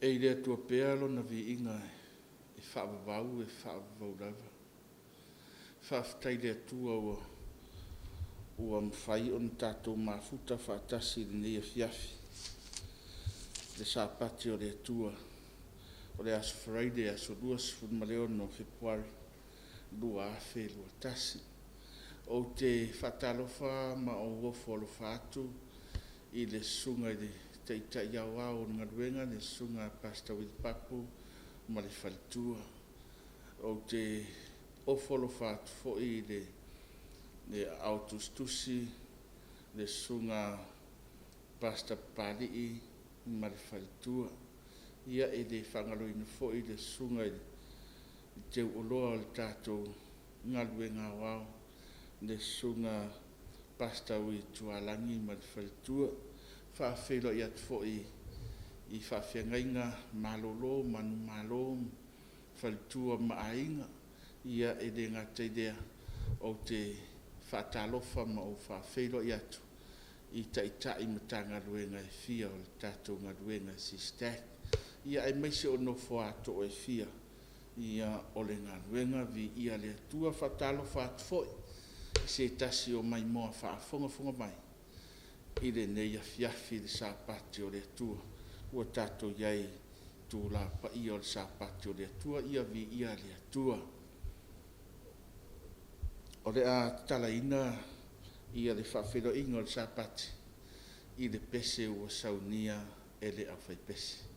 E i le Atua pea Lona viiga e faavavau, e faavavau lava. Faafetai i le Atua ua mafai ona tatou mafuta faatasi i lenei afiafi, le Sapati o le Atua, o le aso Faraile aso 26 o Fepuari 2021. Ou te faatalofa ma ou ofo alofa atu i le Susuga i le Taitai Aoao o le galuega, le Susuga Pastor Uili Papu ma le faletua. Ou te ofo alofa atu foi i le Aao Tusitusi, le Susuga Pastor Papalii ma le faletua. Ia, e le faagaloina foi le Susuga i le Teuoloa o le tatou galuega aoao, le Susuga Pastor Tualagi ma le faletua. E faafeiloai atu foi i faafeagaiga malolo manumalo, faletua ma aiga. Ia, e le gata i lea, ou te faatalofa ma ou faafeiloai atu i Taitai o Matagaluega e fia o le tatou galuega SISTAC, aemaise o nofo a too e fia o le galuega. Viia le Atua. E faatalofa atu foi i se tasi o maimoa faafogafoga mai i lenei afiafi i le Sapati o le Atua ua tatou i ai i itula paia o le Sapati o le Atua. Ia viia le Atua. O le a tatalaina le faafeiloaiga o le Sapati i le pese ua saunia e le aufaipese.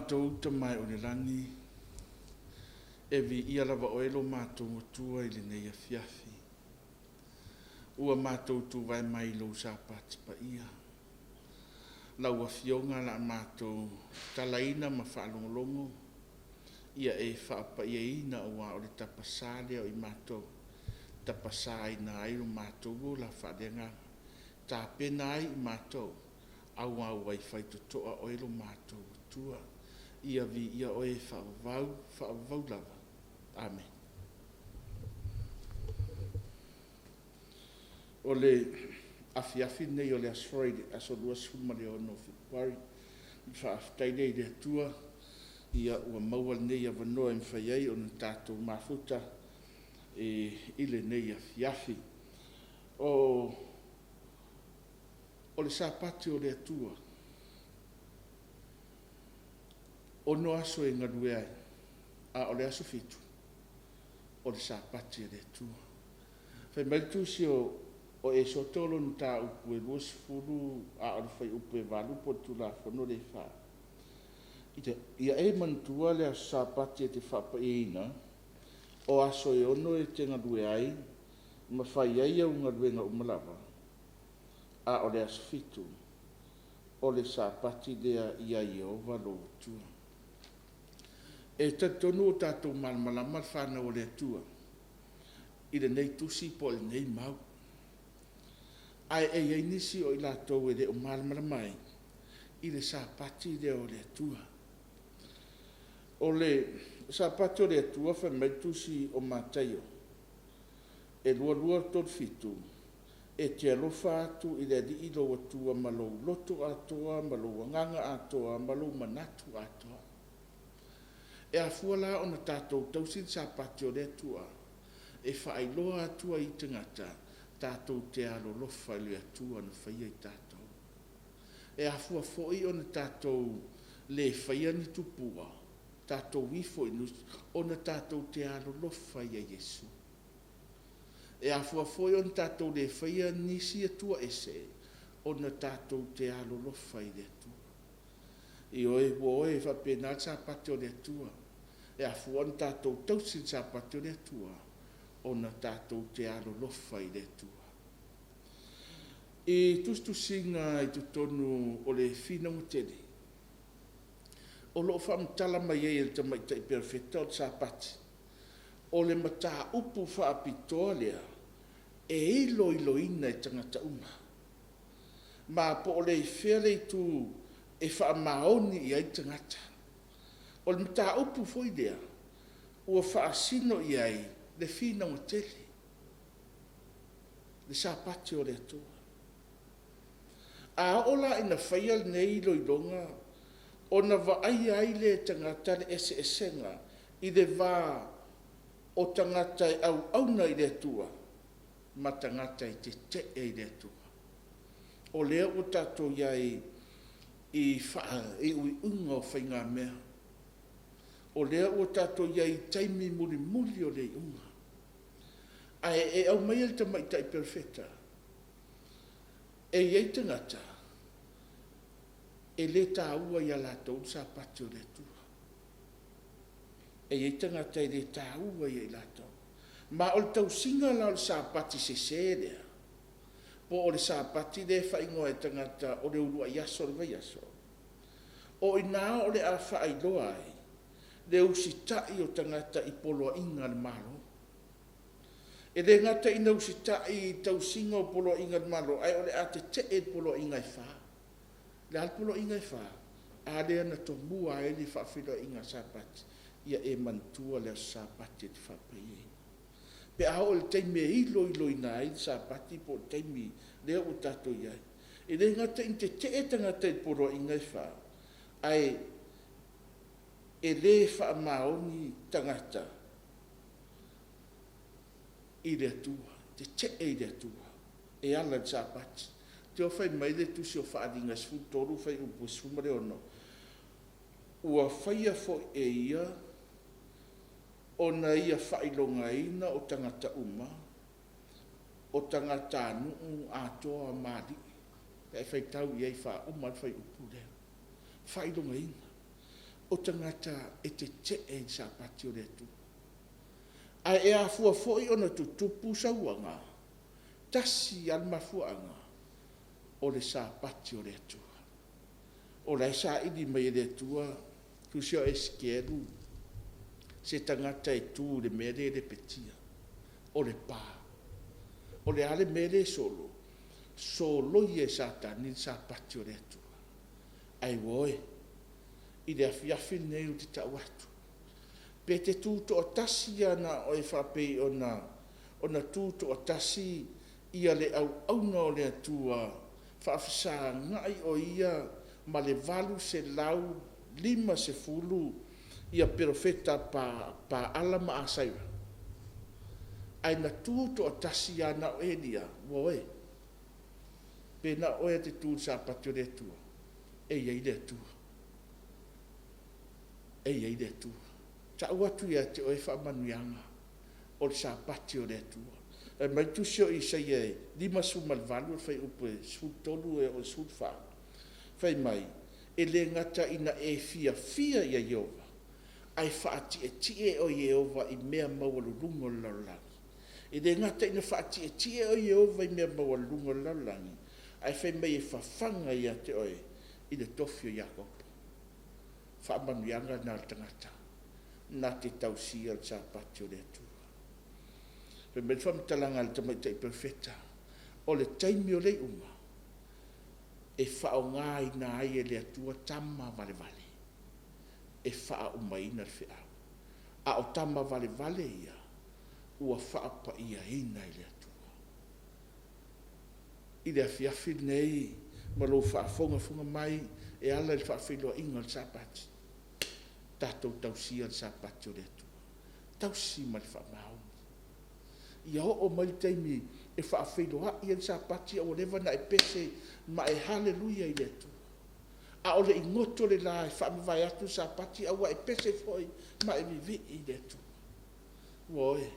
matou Tama e o le lagi, e viia lava Oe lo matou Atua i lenei afiafi. Ua matou tuvae mai i lou Sapati paia, lau Afioga o le a matou tatalaina ma faalogologo ia e faapaiaina aua o le tapasa lea o i matou, e tapasaina ai lo matou ola faaleagaga, e tapena ai i matou aua ua i faitotoa Oe lo matou Atua. Ia viia Oe e faavavau, faavavau lava. Amene. O le afiafi lenei o le Aso Faraile aso 26 o Fepuari, ona faafetai lea i le Atua ua maua lenei avanoa e mafai ai ona tatou mafuta i lenei afiafi. O le Sapati o le Atua, e 6 aso e galue ai, a o le aso 7, o le Sapati a le Atua. Fai mai le Tusi o Esoto lona mataupu e 20 a o le fuaiupu e 8 po o le Tulafono lea e 4, “Ia e manatua le aso Sapati e te faapaiaina, o aso e 6 e te galue ai ma fai ai au galuega uma lava, a o le aso 7, o le Sapati lea ia Ieova lou Atua.” E talitonu ua tatou malamalama le fanau a le Atua i lenei tusi po o lenei mau. Ae i ai nisi o i latou e le o malamalama ai i le Sapati lea o le Atua. O le Sapati o le Atua fai mai le Tusi o Mataio e 22:37, “E te alofa atu i le Alii lou Atua ma lou loto atoa ma lou agaga atoa ma lou manatu atoa.” E afua la ona tatou tausi le Sapati o le Atua? E faailoa atu ai i tagata tatou te alolofa i le Atua na faia i tatou. E afua foi ona tatou le faia ni tupua, tatou ifo i nusipepa ona tatou te alolofa ia Iesu. E afua foi ona tatou le faia nisi atua ese, ona tatou te alolofa i le Atua. Ioe, ua o e faapena le Sapati o le Atua. E afua ona tatou tausi le Sapati o le Atua, ona tatou te alolofa i le Atua. I tusitusiga i totonu o le finauga tele, o lo o faamatala mai ai e le Tamaitai Perofeta o le Sapati, o le mataupu faapitoa lea e iloiloina e tagata uma, ma po o le fea le itu e faamaoni i ai le tagata. O le mataupu foi lea ua faasino i ai le finauga tele, le Sapati o le Atua. A oo la ina faia lenei iloiloga ona vaaia ai lea e tagata le eseesega i le va o tagata e auauna i le Atua ma tagata e tetee i le Atua. O lea ua tatou i ai i faaiuiuga o faigamea. O lea ua tatou i ai i taimi mulimuli o le iuga. Ae aumaia e le Tamaitai Perofeta, e i ai tagata e le taua ia latou le Sapati o le Atua. E i ai tagata e le taua ia i latou. Ma o le tausiga la o le Sapati sese lea, po o le Sapati lea e faaigoa e tagata o le uluai aso o le vaiaso, o i ina o le a faailoa ai le usitai o tagata i poloaiga a le Malo. E le gata ina usitai i tausiga o poloaiga a le Malo, ae o le a tetee i poloaiga e fa. O le a poloaiga e fa? A lea na tomua ai le faafeiloaiga Sapati, ia e manatua le aso Sapati e te faapaiaina. Pe a oo i le taimi e iloiloina ai le Sapati po o le taimi lea ua tatou i ai, e le gata ina tetee tagata i poloaiga e fa, ae e le faamaoni tagata i le Atua, tetee i le Atua e ala i le Sapati. Te i fai mai le Tusi o Faaaliga 13 fuaiupu 16, ua faia foi e ia ona ia faailogaina o tagata uma, o tagatanuu atoa ma alii. Pe a e faitau i ai e faauma ai le fuaiupu lea. Faailogaina. O tagata e tetee i le Sapati o le Atua. Ae e afua foi ona tutupu sauaga, tasi lava le mafuaaga, o le Sapati o le Atua. O la e saili mai e le Atua, Tusi o Esikielu se tagata e tu i le mea lea e lepetia, o le pa. O le a le mea lea e solo? Soloia e Satani le Sapati o le Atua. Ae auoi, i le afiafi lenei ou te tau atu, pe te tutoatasi lava na o oe e faapei ona tutoatasi ia le auauna a le Atua faafesagai o ia ma le 850 ia perofeta Paala ma Asaira, ae na tutoatasi lava na o Elia, auoi, pe na o oe lava e te tu i le Sapati o le Atua, e i ai le Atua, e i ai le Atua. Tau atu ia te oe faamanuiaga, o le Sapati o le Atua. Fai mai le Tusi o Isaia 58 fuaiupu 13 e oo i le 14, fai mai, e le gata ina e fiafia ia Ieova, ae faatietie oe e Ieova i mea maualuluga o le lalolagi. E le gata ina faatietie oe Ieova i mea maualuluga o le lalolagi, ae fai mai e fafaga ia te oe i le tofi o Iakopo. O faamanuiaga na o le tagata na te tausia le Sapati o le Atua. Fai mai le faamatalaga a le tamaitai perofeta, o le taimi o le iuga, e faaaogaina ai e le Atua tama valevale e faaumaina le feau. A o tama valevale ia, ua faapaiaina e le Atua. I le afiafi lenei ma lou faafogafoga mai e ala i le faafeiloaiga o le Sapati, tatou tausia le Sapati o le Atua, tausi ma le faamaoni. Ia oo mai le taimi e faafeiloai ai le Sapati a ua leva ona e pese ma e haleluia i le Atua. A o le i goto le la e faamavae atu le Sapati a ua e pese foi ma e vivii i le Atua. Auoi,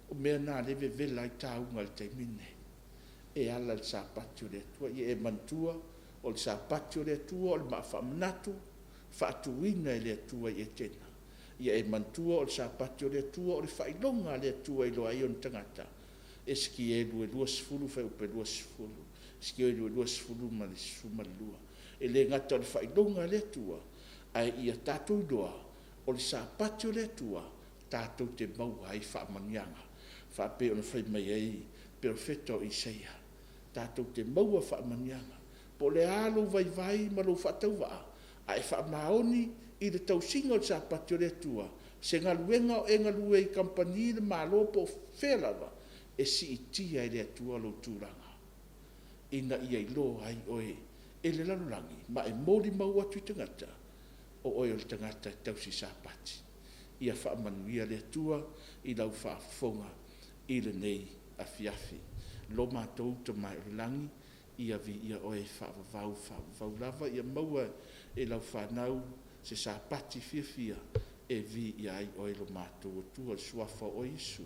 o mea na o lea e vevela ai tauga i le taimi lenei, e ala i le Sapati o le Atua. Ia e manatua, o le Sapati o le Atua o le maa faamanatu, faatuina e le Atua i Etena. Ia e manatua o le Sapati o le Atua o le faailoga a le Atua e iloa ai ona tagata. Esikielu 20 fuaiupu 20, Esikielu 20 ma le 12. E le gata o le faailoga a le Atua, ae ia tatou iloa, o le Sapati o le Atua, tatou te maua ai faamanuiaga. E faapei ona fai mai ai le perofeta o Isaia, tatou te maua faamanuiaga. Po o le a lou vaivai ma lou faatauvaa, a e faamaoni i le tausiga o le Sapati o le Atua, se galuega o e galue ai i le kamupani, le Malo po o fea lava, e siitia e le Atua lou tulaga, ina ia iloa ai oe e le lalolagi ma e molimau atu i tagata, o oe o le tagata e tausi Sapati. Ia faamanuia le Atua i lau faafofoga i lenei afiafi. Lo matou Tama i le Lagi, ia viia Oe faavavau faavavau lava. Ia maua e lau fanau se Sapati fiafia e viia ai Oe lo matou Atua. I le Suafa o Iesu.